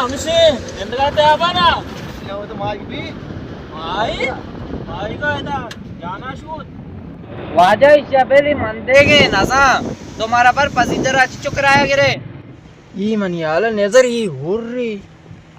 ہمشی، زندگا تے آبانا۔ یا وہ تو مائی بھی۔ مائی؟ مائی کا ادا جانا شود۔ واجہ، ایشی ءَ بلی من دیگے نزاں۔ تو مارا بر پسیدر ءَ چچو کرایہ گرے؟ ای منی حال نظر ای ہوری۔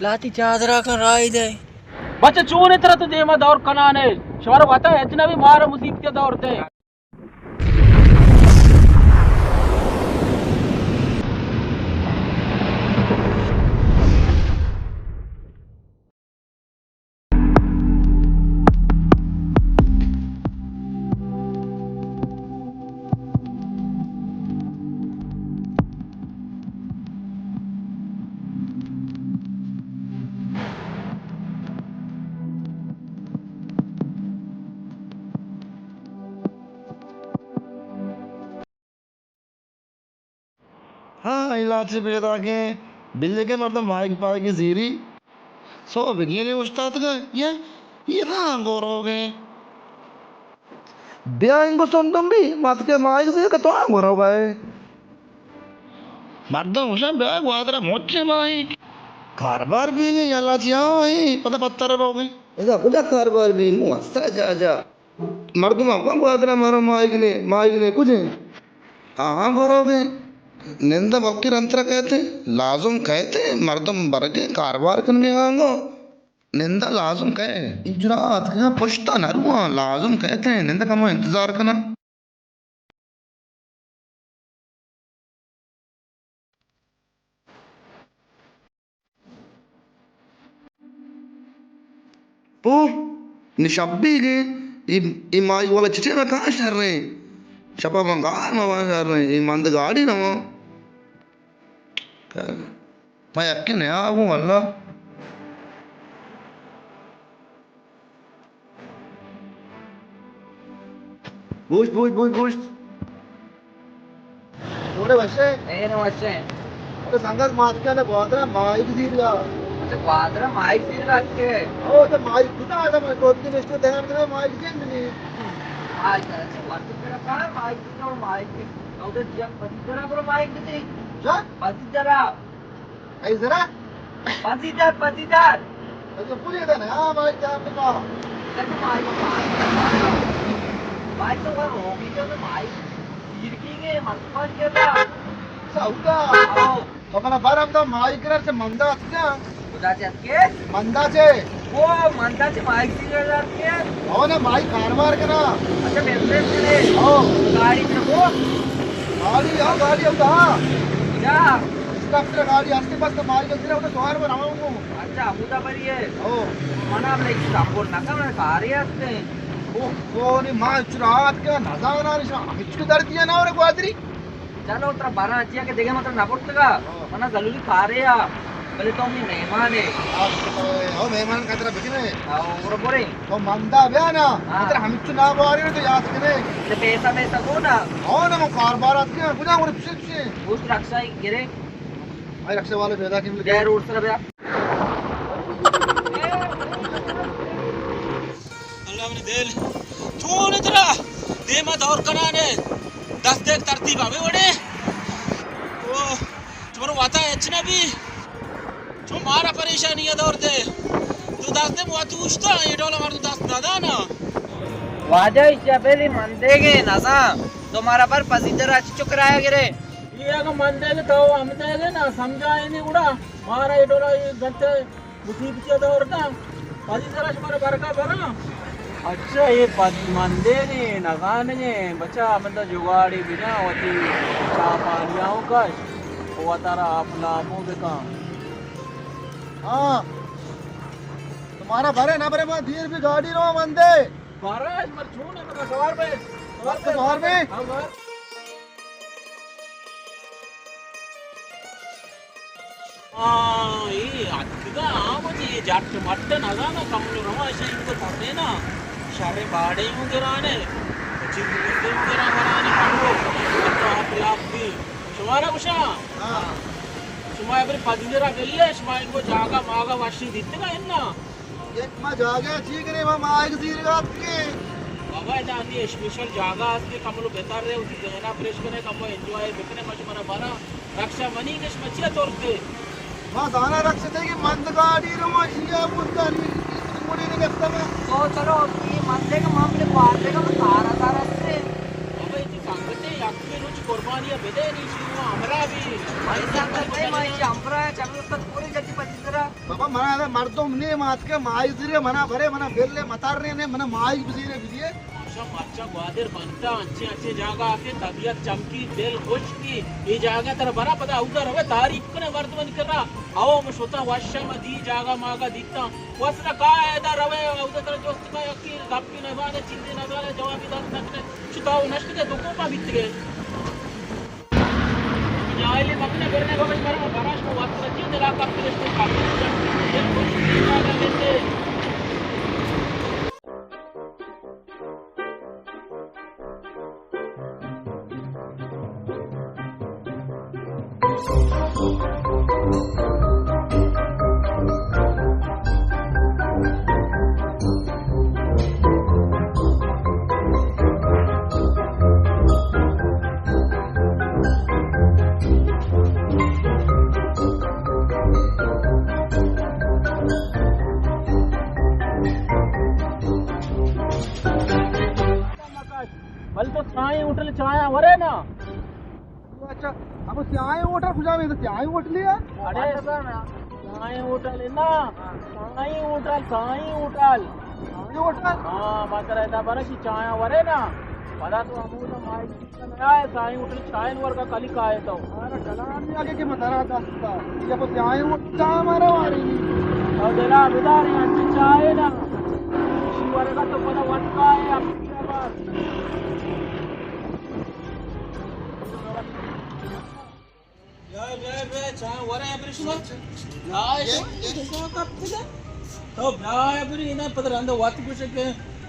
لاتی چادرا کن رائی دے۔ بچہ چون ترا تو دیما دور کنانے؟ شمارا وتا ہچ نہ بی، مارا مصیبت دور دے۔ ہاں، اے لاچے پیداکیں، بلے کہ مردم ماہیگ پاہیگ زیری۔ سو بگینے اوشتاتگا، یا، یا ہاں گورو گئے۔ بیا انگو سندم بی، مات کے ماہیگ زیر کہ تو ہاں گورو گئے۔ مردم گوشاں بیا گوادر ءَ مچیں ماہیگ۔ کاربار بی نی، یا لاچی ہاں، اے پدا پتر روگے۔ ادا کجا کاربار بی، مو استرا جا جا۔ مردم ءَ گوں گوادر ءَ مارا ماہیگ نے، ماہیگ نے کجیں؟ آہاں بروگیں۔ نند ءَ بلکیں رنتر ءَ کئیت، لازم کئیت، مردم برگیں کاروبار کنگیں آنگو۔ نند ءَ لازم کئے۔ اجرا اتکگاں پشت ءَ نہ رواں، لازم کئیت، نند ءَ کمو انتظار کناں۔ پو، نی شپیگیں، اے، اے ماہیگ والا چٹے میں کہاں شر رہے؟ شپا من گار میں وہاں شر رہے، اے مند گاڑی نہ وہاں۔ میں یکے نیا گوں اللہ۔ بوشت، بوشت، بوشت، بوشت۔ اوڑے وشے؟ اے نہ وشے۔ اوڑے سنگت مات کیا نہ گوادر ماہیگ زیرگا۔ اچھا، گوادر ماہیگ زیرگا اتکے؟ او، تو ماہیگ کتا آدم ہے، دو تین اشتو دہر دے ماہیگ زیرگا نہیں۔ آج اچھا، وقت پر کار ماہیگ زیرگا، ماہیگ زیرگا۔ او، تو جب پتی جرا کرو ماہیگ زیرگا۔ جا؟ پتی جرا۔ اے ذرا۔ پسیدار، پسیدار۔ اچھا، پوری دا نا، ہاں، بھائی، جان بتا۔ اچھا، بھائی، بھائی، بھائی تو وہ ہو گئی جو تو بھائی، پیر کی گئے، مت پاس کر رہا۔ سودا۔ او۔ تو اپنا بار ہم تو مائی کرا سے مندا اتکا۔ خدا چت کے؟ مندا سے۔ او، مندا سے مائی سی کرا کے؟ او نا، مائی کاروبار کرا۔ اچھا، بزنس کرے۔ او۔ گاڑی سے وہ؟ گاڑی، ہاں، گاڑی ہوتا، ہاں۔ کیا؟ اسٹاف تیرا گاڑی ہستے بس تو مال جلدی رہا، تو سوار پر آؤں گا۔ اچھا، ہمودا بری ہے۔ او۔ منا بلے اسٹاف بول نہ کر، کارے ہستے۔ او، او، نی ماں چرات کے نزانا نشا، ہچ کو درد دیا نہ ہو رہے گوادری۔ چلو، ترا بارہ اچیا کہ دیگه مطلب نہ پڑتگا۔ ہاں۔ منا ضروری کارے آ۔ بلے تو منی مہمان ہے۔ او، مہمان کا ترا بکنے۔ او، برو برے۔ تو مندا بیا نا۔ ہاں۔ ترا ہمچو نہ بواری تو یاد کنے۔ تو پیسہ، پیسہ کو نا۔ او نا، من کاروبار ات کے، کجا ور پچھے پچھے۔ گوشت رکشہ ہی گرے۔ آئی رکشہ والے پیدا کی ملے۔ جائے روڈ سر بیا۔ اللہ منی دل۔ چون ترا دیما دور کنانے۔ دست ایک ترتیب آوے وڑے۔ او، چمرو واتا ہچ نہ بی۔ چون مارا پریشانی دور دے۔ تو دست دے موا تو اشتا، یہ ڈولا مار تو دست نہ دانا۔ واجہ، ایشی ءَ بلی من دیگے نزاں۔ تو مارا بر پسیدر ءَ چچو کرایہ گرے؟ یہ اگہ من دیگے تو ہم دیگے نا، سمجھائے نہیں گڑا۔ مارا یہ ڈولا یہ گنتے مصیبتی دور دا، پدی سرا شمارا برگا براں۔ اچھا، یہ پد من دیگے، نزانگے، بچا، من دا جگاڑی بجا، وتی چاہ پانیاں کش، وتارا آپ لامو بکاں۔ ہاں، تمہارا بھرے نہ بھرے، ما دیر بھی گاڑی رو من دے۔ مہاراج، مر چون ہے، مر سوار بے۔ سوار بے، سوار بے۔ ہاں، مر۔ آ، اے اتکگا آ وتی اے جٹ مٹ نزاناں کملو رواں، اشاں انگو تریناں، شریں باڑے اوں گرانے، چیز مزدے اوں گراں ورانے کملو، مٹ آپ لاپ بی۔ شمارا گوشاں؟ ہاں۔ شما ابری پدیدرا گلے، شما انگو جاگہ ماگہ وشی دیتگا انا؟ یک ما جاگہ چی کنیں، ما ماہیگ زیرگا اتکیں۔ بابا، ادا انی اسپیشل جاگہ است کہ کملو بتر رہے، اسی ذہنا فریش کنے، کمو انجوائے بکنے، ما شمارا بارا رکشہ منی کش مچیا ترتے۔ ما زانا رکشتے کہ مند گاڑی رواں، شیا بوتا نی، موڑی نے گپتا میں۔ تو چلو، یہ مندے کا معاملے پار دے گا، میں تارا تارا سے۔ بابا، یہ سنگتے، یک روچ قربانی بدے نی، شروع ہمراہ بھی۔ بھائی، سنگتے، میں یہ ہمراہ ہے، چلو، سر، پوری گڈی پچیس را۔ بابا، منا ادا مردم نے مات کے مائی زیرے، منا بھرے، منا بل لے، متار نے، نے، منا مائی بزیرے، بزیرے۔ ماشا مرچا گوادر بنتا، انچے انچے جاگہ آکے طبیعت چمکی، دل خوش کی۔ اے جاگہ ترا برا پدا اودا روے تعریف کنے مردمانی کرا۔ او ما شتا وشا ما دی جاگہ ماگا دیتا۔ وسرا کا ایدا روے اودا ترا جست کا یکی گپی نہ زانے، چیزی نہ زانے، جوابی دات نہ کنے۔ شتا او نشتے دو کوپا بیتگے۔ جاہلی مکنے برنے بابا، شمارا ما براش کو واسطہ چیز دلا کپتے، دل خوش کی جاگہ دیتے۔ بل تو سائیں ہوٹل چایا ورے نا۔ اچھا، اب سائیں ہوٹل کجا میں؟ سائیں ہوٹل ہی ہے؟ اڑے سائیں ہوٹل ہے نا، سائیں ہوٹل، سائیں ہوٹل۔ سائیں ہوٹل؟ ہاں، مطلب ایسا برا کہ چایا ورے نا، پدا تو ہمو تو مائی نہ آئے، سائیں ہوٹل چائے ورگا کلی کائے تو۔ ہمارا کلام نہیں آگے کہ مدرا دستا۔ یہ بس سائیں ہوٹل چاہ ہمارا واری۔ او دلا بدارے انچے چائے نا۔ شی ورگا تو پدا وٹ کائے، اب بیا بار۔ بیا، بیا، بیا، چاہ ورے برشما۔ بیا، تو بیا بری، انہیں پتہ رندہ وقت کچھ کے۔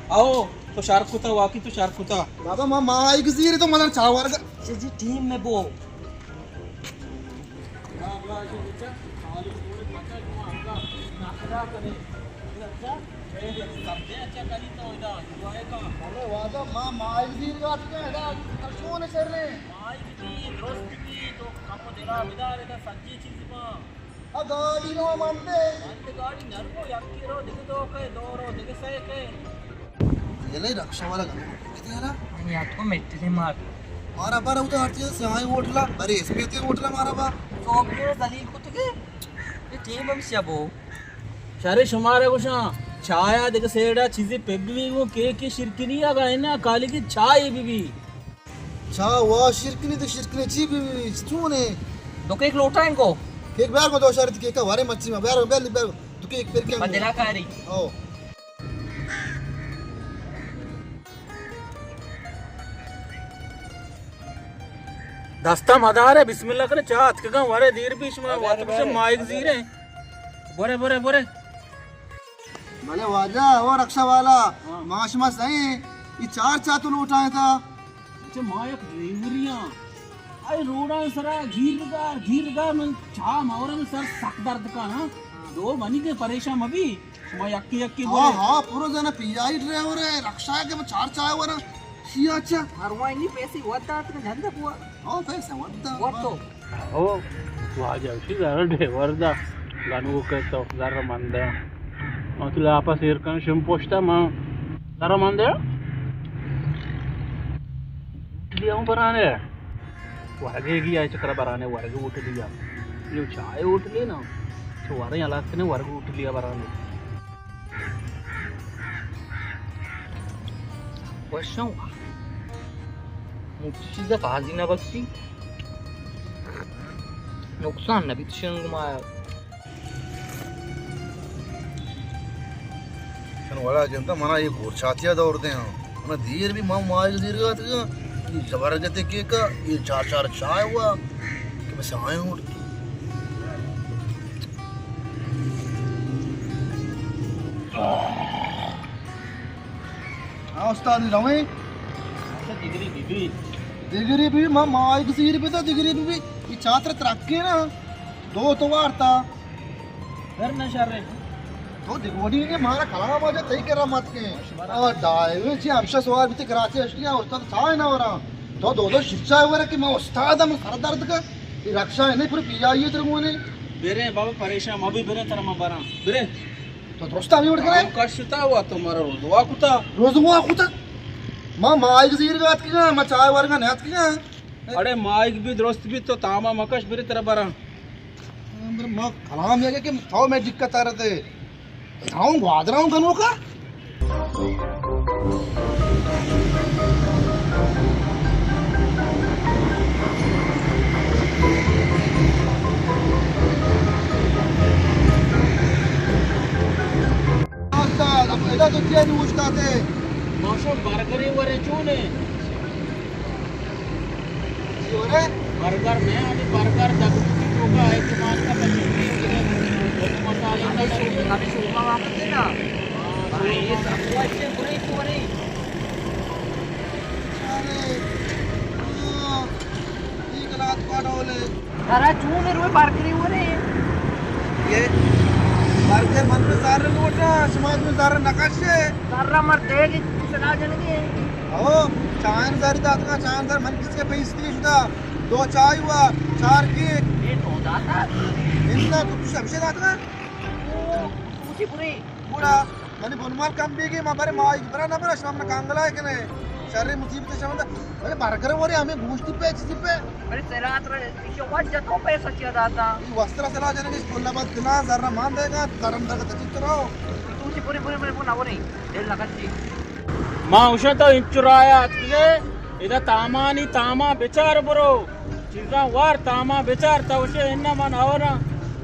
آؤ، تو شرف کتا، واقعی تو شرف کتا۔ بابا، ما، ما آئی گزیر تو مدر چاہ ورگا۔ جی، جی، ٹیم میں بو۔ ارے واجہ، ما، ما آئی گزیر گا، ٹھیک ہے، ادا ترشون کر رہے ہیں۔ مائی بی، درست بی، تو کم دلا بدار، ادا سجی چیز با۔ آ گاڑی رو مندے۔ مندے گاڑی نرمو، یکی رو، دگہ دو کئے، دو رو، دگہ سئے کئے۔ یلے رکشہ والا گنو کتے یارا؟ منی یاد کو مٹی سے مار۔ مارا بارا ادھر ہر چیز سے آئیں ہوٹلا، ارے اس پہ تے ہوٹلا مارا با۔ تو بھی ذلیل کتے کے؟ یہ ٹیم ہم سیا بو۔ شرے شمارا گوشاں، چایا دگہ سیڈا چیزے پہ بی گو کیک شرکنی آگا ہے نا، کالی کی چائے بی بی۔ چا وا شرکنی تو شرکنی چی بی بی، چون ہے؟ تو کیک لوٹا ان کو؟ کیک بیار کو دو شرط کیک وارے مچی ما بیار، بیار، بیار۔ تو کیک پر کیا؟ بدلا کاری۔ او۔ دستا مدار ہے، بسم اللہ کرے، چاہ اتکگاں ورے دیر پیش منا وات بشم مائک زیرے۔ برے، برے، برے۔ بلے واجہ، او رکشہ والا، ہاں۔ ما شما سہی، یہ چار چاہ تو لوٹائیں تھا۔ اچھا، ما یک ڈرائیوری ہاں۔ اے روڈاں سرا گیرگار، گیرگار من چاہ مورم سر سک درد کا نا۔ دو منی دے پریشان مبی، شما یکی یکی ہاں، بولے۔ ہاں، پورا جنا پی آئی ڈرائیور ہے، رکشہ ہے کہ میں چار چاہ ورا۔ شیا اچھا۔ ہر وائنی پیسے ودات کا جھندا بوا۔ ہاں، پیسہ ودات۔ ودات۔ او، واجہ، چی زر ڈیور دا، گنوک تو زر مند۔ ما تو لاپا سیر کن شم پوشتا ما زر مند۔ ہوٹلی ہم برانے۔ ورگے گی آئے چکر برانے، ورگے ہوٹلی ہم۔ یہ چائے ہوٹلی نا۔ تو ورے علاقے نے ورگے ہوٹلی برانے۔ وشاں وا۔ مچ چیزا قاضی نہ بخشی۔ نقصان نہ بیت شنگ ما۔ شن وڑا جنتا منا یہ گورچاتیا دور دے ہاں۔ منا دیر بھی ما مائی زیر گا تھا۔ یہ زبر گتے کے کا، یہ چار چار چائے ہوا۔ کہ بس آئے ہوں۔ ہاں استاد، رویں۔ اچھا، دگری بی بی۔ دگری بی بی، ما، ما ایک زیر پہ تا دگری بی بی۔ یہ چاتر ترکے نا۔ دو تو وارتا۔ پھر نہ شر ہے۔ تو دگوڑی نے مارا کلام آجا تئی کرا مت کے۔ آ، ڈائیو چی ہمشہ سوار بیتے کراچی اشتیا، استاد چائے نہ ورا۔ تو دو دو شچا ورا کہ ما استاد ہم سر درد کا۔ یہ رکشا ہے نہیں، پورے پی آئی ہے ترگونے۔ بریں بابا، پریشان مہ بی، بریں، ترا ما براں۔ بریں۔ تو درست ہمیں وڑ کرے؟ ہم کشتا ہوا تو مارا روزوا کتا۔ روزوا کتا؟ ما ماہیگ زیرگا اتکگاں، ما چائے ورگا نہ اتکگاں۔ اڑے ماہیگ بی درست بی، تو تاما مکش، بریں ترا براں۔ ما کلام یہ کہ تو میں دقت آ رہتے۔ ہاؤں گوادر ہاؤں گنوکا۔ استاد، اب ادا تو کیا نوشتاتے؟ ماشو برگرے ورے چونے؟ چی ورے؟ برگر نہ، ہمیں برگر دگدگی چوکا ہے کہ مان کا پچیس پیس کے مسالے کا ہمیں شو-، ہمیں شورما واپس دینا۔ ہاں، یہ سب کو اچھے برے کو ورے۔ ارے، ہاں، یہ گلات کا ڈول ہے۔ ترا چون روئے برگرے ورے؟ یہ برگر من پہ زر لوٹا، شما تو زر نکشے۔ زر مر دے گی، چلا جنگے۔ او، چائن زر داتگا، چائن زر من کس کے پیس کیش دا۔ دو چائے ہوا، چار کیک۔ اے تو داتا؟ اندا تو کچھ ہمشے داتگا؟ او، تو چی برے؟ گڑا منی بنمال کم بیگی، ما برے ماہیگ برا نہ برا، شما من کانگلا کنے۔ شر مصیبت شما دا۔ ارے برگر ورے ہمیں گوشتی پہ چیزی پہ۔ ارے سیلات رے، ایشو وجہ تو پیسہ چیا داتا؟ یہ وسترا سلا جنگش کلا بات کنا، زر مان دے گا، زرم در کا تچیت رو۔ تو چی پوری پوری پوری پوری نہ ورے، دل لگت چی۔ ما اوشا تو انچو رایا اتکے، ادا تامانی تاما بچار برو۔ چیزاں وار تاما بچار، تو اوشے انہ من اوراں۔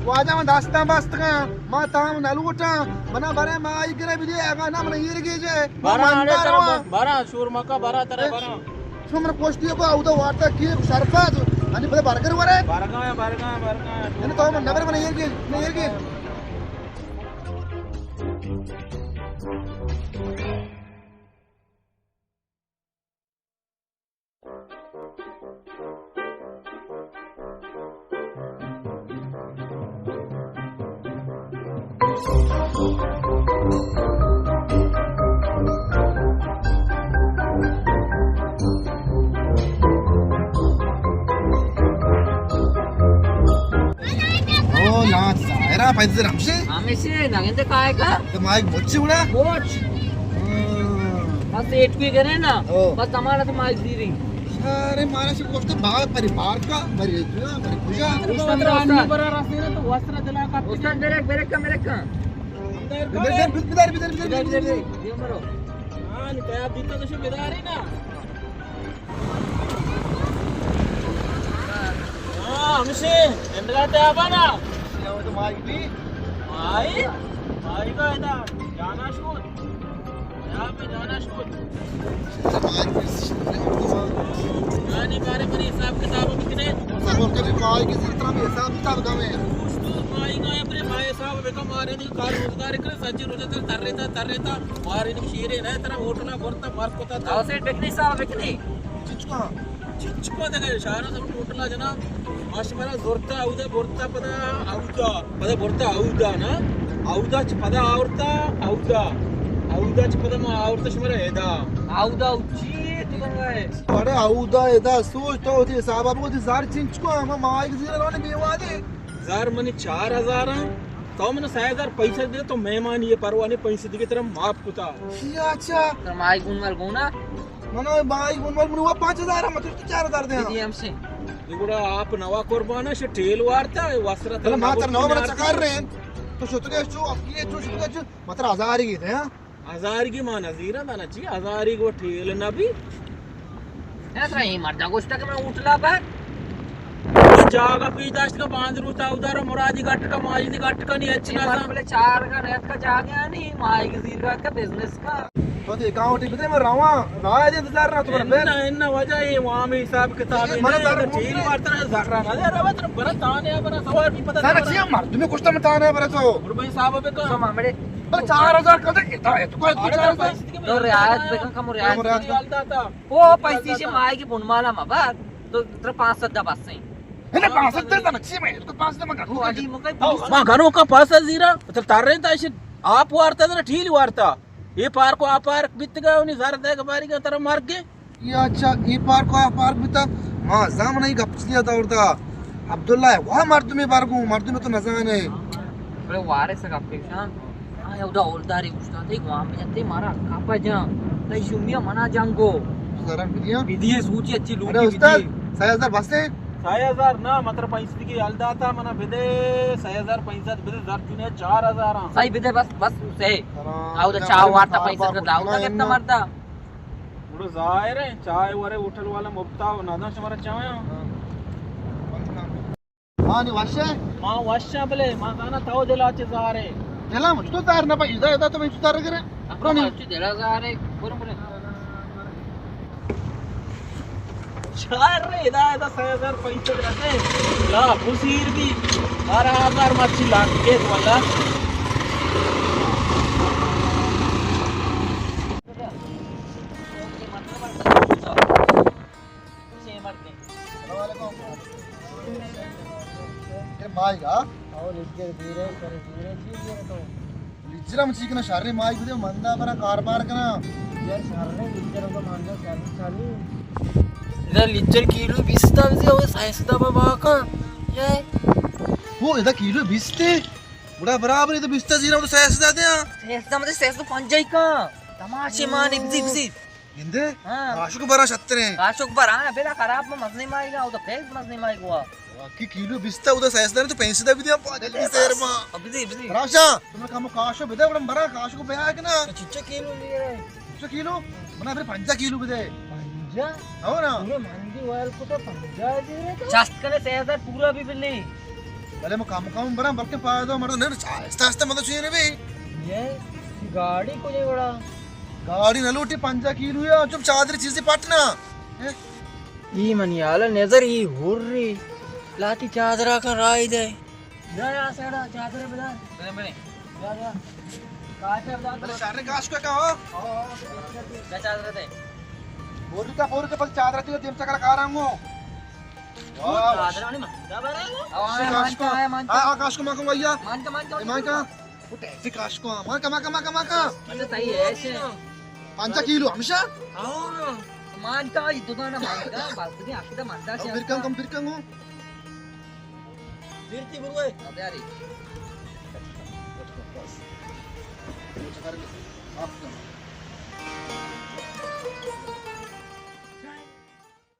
واجہ من دستاں بستگاں، ما تام نہ لوٹاں، منا برے ماہیگ رے بدے، اگاں نہ من ایر گیجے، ما برا، من اڑے ترا رواں۔ ب-، برا، شور مکا، برا ترا اے، برا۔ شو من پوشتی کو اودا وارتا کی شربت، انی پتہ برگر ورے۔ برگایا، برگایا، برگایا۔ یعنی تو من نبر من ایر گیج، من ایر گیج۔ او نا، ظاہرا پیدا رمشے۔ ہمیشے نگندے کائے کا؟ تو مائی مچ اڑا؟ مچ۔ ہاں۔ بس ایٹ کوئی کرے نا۔ او۔ بس ہمارا تو مائی زیری۔ ارے مارا سے گوشت با پری پار کا، بری جو، بری کجا۔ استاد، استاد۔ برا راستے نا تو وسترا دلا کا۔ استاد، میرے، میرے کا، میرے کا۔ بدر، بدر، بدر، بدر، بدر، بدر۔ یہ مرو۔ ہاں، نی تیاب دیتا تو شو بداری نا۔ ہاں، ہمشی، اندگا تے آبا نا۔ یا وہ تو مائی بھی۔ مائی؟ مائی کا ادا جانا شود۔ یا پہ جانا شود۔ یعنی بارے پر حساب کتاب بکنے۔ سب کرے مائی کی طرح حساب کتاب کم ہے۔ مائی کا اپنے مائی صاحب بیٹا مارے دی کار روزگار کرے، سچے روزے تر تر رہتا، تر رہتا۔ مارے دی شیرے نہ ترا ہوٹل برتا مار کوتا تھا۔ آو سیٹ بکنی صاحب بکنی۔ چچکا، چچکا دگہ اشارہ سب ٹوٹلا جنا۔ ماش مرا زورتا اودا برتا پدا اودا، پدا برتا اودا نا۔ اودا چ پدا آورتا اودا، اودا چ پدا ما آورتا شمارا ادا۔ اودا اچی تو دنگا ہے۔ اڑے اودا ادا سوچ تو تی صاحب ابو تی زار چنچکو ہم مائی زیرا رونے بیوادے۔ زار منی چار ہزار ہیں۔ تو من سئے ہزار پیسہ دے تو مہمانی یہ پرواہ نہیں، پیسے دیگه ترا معاف کتا۔ اچھا، اچھا۔ ترا مائی گون مال گونا؟ منا مائی گون مال منو پانچ ہزار ہے، مطلب تو چار ہزار دے۔ جی ہم سے۔ یہ گڑا آپ نوا قربان ہے، شے ٹیل وارتا ہے، واسرا ترا بلے ما تر نوا برا چکار رہے ہیں۔ تو شتگے چو، اکی چو شتگے چو، مطلب ہزار ہی دے، ہاں؟ ہزار گی ما نزیرا دانا چی، ہزار گو ٹیل نبی۔ اے ترا اے مردا گوشتا کہ من ہوٹلا پر جاگہ پیداشت کا باند روتا ادھر مرادی گٹ کا ماجدی گٹ کا نہیں اچھا اے مرد بلے چار کا نیت کا جاگہ نہیں، مائی کی زیر کا، کا بزنس کا۔ تو تے اکاؤنٹ ہی بدے میں رواں، راہ دے انتظار نہ تو بن۔ انہ، انہ وجہ اے وام حساب کتاب اے، ہے، من نہ، زر ٹھیک بات نہ، زر نہ دے، روا تر برا تانے برا سوار بھی پتہ سر نہ۔ اچھی مردمی کشتا میں تانے برا تو۔ اور بھائی صاحب بے کا۔ سما میرے بلے چار ہزار کدے کتا ہے؟ تو کوئی چار ہزار؟ تو رعایت بکن، کم رعایت بکن۔ او پیسے سے مائی کی بن مالا مبر، تو تر پانچ سد دا بس ہیں۔ ہے نا، پانچ سد دا نقشے میں، تو پانچ سد میں گھنو کا۔ ما گھنو کا پاس زیرا، تو تر رہے تا، ایسے آپ وارتا نا، ٹھیل وارتا۔ یہ پارک و آ پارک بیتگا، انہیں زر دے گا باری گا، تر مر گئے۔ یا اچھا، اے پارک آ پارک بیتا، ما زامن ای گپ چیا دور دا۔ عبداللہ، واہ مردمے برگوں، مردمے تو نزانے۔ بلے وارث گپے شان۔ آ، اودا اولداری گوشتاں، تئی گوام بجنتے مارا کاپا جان۔ تئی شومیا منا جنگو۔ زرن بدیاں؟ بدیے سوچی اچھی لوٹی۔ ارے استاد، بدیے۔ سئے ہزار بس ہے؟ سئے ہزار نا، مطلب پنچ سد کی الداتا منا بدے، سئے ہزار پنچ سد بدے، زر چونے چار ہزار آں۔ صحیح بدے بس، بس سے۔ آؤ دا چاہ وارتا پیسہ کا داؤ دا کتا مردا۔ گڑا ظاہر ہے، چائے ورے ہوٹل والا مفتا و ناداں شمارا چاہاں۔ ہاں، نی وش ہے؟ ما وش ہے بلے، ما زانا تو دلا چے زارے۔ دلا مجھ تو زار نہ پا، ادا، ادا تو میں چو زار کرے۔ اپنا چو دلا زارے، برو برو۔ چار رے، ادا، ادا سئے ہزار پیسے رہتے۔ لا، بزیر بھی بارہ ہزار مچی لانکے والا۔ اے مائی گا؟ او لجر بیرے، کرے بیرے، چی بیرے تو؟ لجر ہم چی کنا، شرے مائی بدے، مندا برا کاروبار کنا۔ یار شرے لجر تو مندا شرے چالی۔ ادا لجر کیلو بیست تا بزی، او سائنس دا با باکا۔ یار۔ او ادا کیلو بیست ہے؟ گڑا برابر ہے تو بیست تا زیرا تو سائنس دا دیا۔ سائنس دا مجھے سائنس تو پنجائی کا۔ تماشے مانے، بزی، بزی۔ گندے؟ ہاں۔ کاشک برا شتریں۔ کاشک برا، ہاں، بلا خراب ما مزنی مائی گا، او تو خیز مزنی مائی گوا۔ واقعی کیلو بیست تا، او تو سائز دار تو پینسد بھی دیا، پا جلدی سیر ما۔ اب دی، اب دی۔ راشا، تم کم کاشو بدے، بڑا برا کاشو کو بیا کہ نا؟ تو چچو کیلو لے رہے؟ چچو کیلو؟ منا پھر پنجا کیلو بدے۔ پنجا؟ ہو نا؟ پورے مندی وائل کو تو پنجا دے رہے تو؟ چست کنے سائز دار پورا بھی بلی۔ بلے ما کم کم برا، بلکہ فائدہ مرد نہیں، آہستہ آہستہ مدد چاہیے بھی۔ یہ گاڑی کو نہیں بڑا۔ گاڑی نہ لوٹی، پنجاہ کیلو یا چپ چادر چیزی پٹنا۔ اے؟ ای منی حالا نظر ای ہوری۔ لاتی چادرا کن رائی دے۔ یا، یا، سیڑا چادر بدار۔ بنے، بنے۔ یا، یا۔ کاشا بدار۔ بلے شر کاش کو کہو؟ یا چادر دے۔ بوری کا، بوری کا، بل چادر دے، دیم چکر کارانگو۔ واہ، چادر آنی مانتا برا۔ آ، کاش کو۔ آ، کاش کو، ماں کو بھیا۔ مان کا، مان کا، مان کا۔ وہ ٹیکسی کاش کو، ماں کا، ماں کا، ماں کا، ماں کا۔ اچھا، صحیح ہے، ایسے۔ پنجا کیلو ہمیشہ؟ ہاں۔ مان کا، یہ دو دانا مان کا، بس دے، آپ کا مان کا۔ برکن کم، برکن ہو۔ برتی بروے۔ اب یاری۔